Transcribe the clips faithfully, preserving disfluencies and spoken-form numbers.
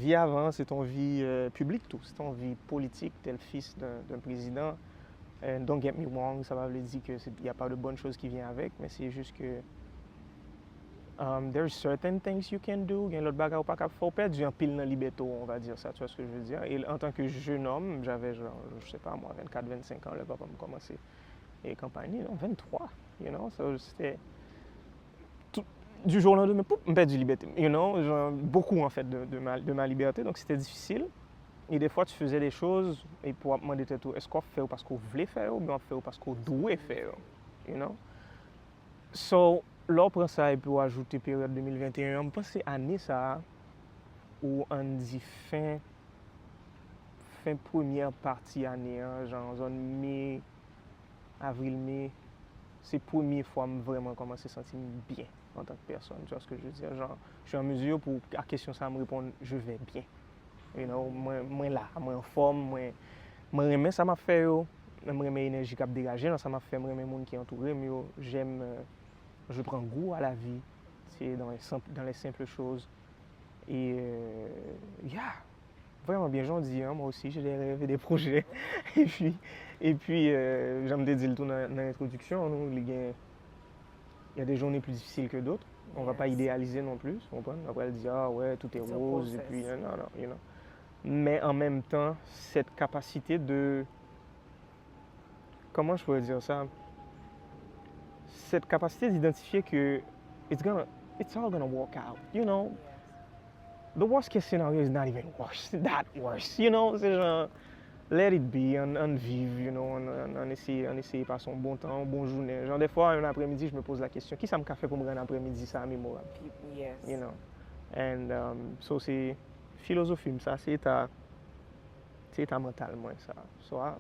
Vie avant, c'est ton vie euh, publique tout, c'est ton vie politique, t'es le fils d'un d'un président. And don't get me wrong, ça va veut dire que c'est- il n'y a pas de bonnes choses qui viennent avec, mais c'est juste que um, there's certain things you can do, gen lòt bagay ou pa ka fè, ou pèdi anpil nan libète w, on va dire ça, tu vois ce que je veux dire. Et en tant que jeune homme, j'avais genre, je sais pas moi, vingt-quatre, vingt-cinq ans, lè papa m kòmanse e kanpay ni, non, vingt-trois, you know, so c'était tout, du jour au lendemain, poup, m pèdi libète m, you know, genre, beaucoup en fait de, de, ma, de ma liberté, donc c'était difficile. Et des fois, tu faisais des choses, epi w ap mande tèt ou, èske w ap fè yo paske w vle fè yo, oubyen w ap fè yo paske w dwe fè yo, you know? So, lè w pran sa epi w ajoute peryòd de mil venteyen an, m panse ane sa a, ou ann di fen, fen premyè pati ane an, jan zòn me, avril, me, se premye fwa m vrèman kòmanse santi m byen antan ke pèsòn. Tu vois ce que je veux dire? Genre, je suis en mesure pou a kesyon sa a m reponn, je vais bien. You know, mwen, mwen la, mwen anfòm, mwen, mwen renmen sa m ap fè yo, mwen renmen enèji k ap degaje nan sa m ap fè, mwen renmen moun ki antoure m yo, j'aime, euh, je prends goût à la vie, c'est dans les simples, dans les simples choses. Et euh, yeah, vraiment bien, j'en dis, hein, moi aussi, j'ai des rêves et des projets. Et puis, et puis euh, jan m te di l tou nan, nan entwodiksyon an, nou, li gen, il y a des journées plus difficiles que d'autres. On va pas idéaliser non plus, tu comprends? Après, elle dit, ah ouais, tout est rose, et puis, euh, non, non, you know. Mais en même temps, cette capacité de, comment je pourrais dire ça? Cette capacité d'identifier que it's gonna, it's all gonna work out, you know? The worst case scenario is not even worse, that worse, you know? C'est genre, let it be, ann, ann viv, you know, ann, ann, ann eseye, ann eseye pase yon bon tan, yon bon jounen. Genre, des fois, un après-midi, je me pose la question, kisa m ka fè pou m rann aprèmidi sa a memorab? Yes. You know? And um, so, se filozofi m sa, se eta, se eta mantal mwen sa. So, I,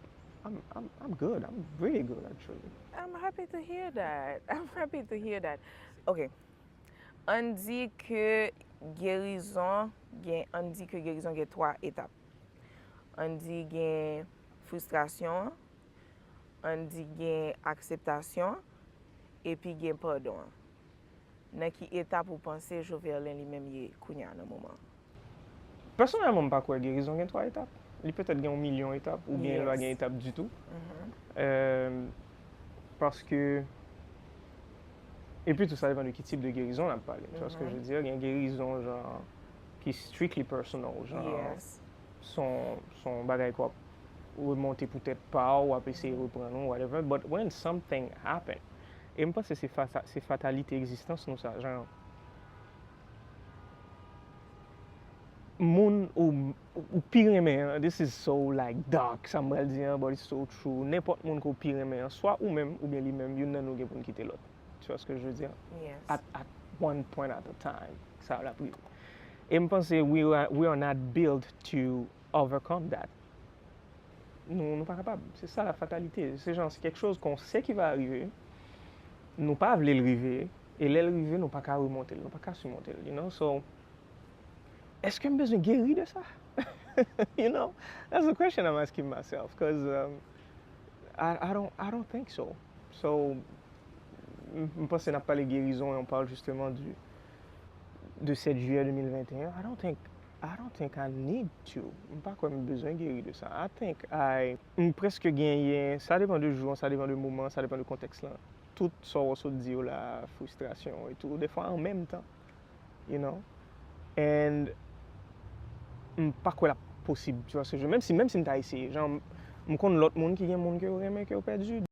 I'm, I'm, I'm good, I'm really good, actually. I'm happy to hear that. I'm happy to hear that. Ok. Ann di ke gerizon gen, ann di ke gerizon gen twa etap. Ann di gen fristrasyon, ann di gen akseptasyon, epi gen padon an. Nan ki etap ou panse Joverlin li menm ye kounye a nan moman an? Pèsonèlman, m pa kwè gerizon gen twa etap. Li petèt gen yon milyon etap, oubyen li pa gen etap ditou. Euh, paske, epi tou, sa depann de ki tip de gerizon n ap pale. Tu vois ce que je veux dire? Gen gerizon, jan, ki strictly personal, jan, Yes. son, son bagay k w ap remonte pou tèt pa w, w ap eseye reprann ou, whatever. But when something happen, e m panse se fata, se fatalite egzistans nou sa, jan, moun ou, ou pi renmen an, this is so like dark, sa m pral di an, but it's so true. Nenpòt moun ke w pi renmen an, swa ou menm oubyen li menm, youn nan nou gen pou n kite lòt. Tu vois ce que je veux dire? Yes. At, at one point at a time, sa l ap rive. E m panse we are, we are not built to overcome that. Nou, nou pa kapab. Se sa la fatalite. Se jan, se kèk choz ke w sè ki va rive. Nou pa vle l rive. E lè l rive, nou pa ka remonte l. Nou pa ka simonte l, you know? So, èske m bezwen geri de sa? You know? That's the question I'm asking myself. Cause um, I, I, don't, I don't think so. So, m m panse n ap pale gerizon e on parle justement du, de sèt jiyè de mil venteyen. I don't think, I don't think I need to. M pa kwè m bezwen geri de sa. I think I, m prèske genyen, sa depann de jou an, sa depann de moman an, sa depann de kontèks lan. Tout sa w sot di yo la, fristrasyon e tou, defwa an menm tan. You know? And m pa kwè l ap posib, tu vois ce que je veux dire? Menm si, menm si m ta eseye, jan, m konn lòt moun ki gen moun ke yo renmen, ke yo pèdi.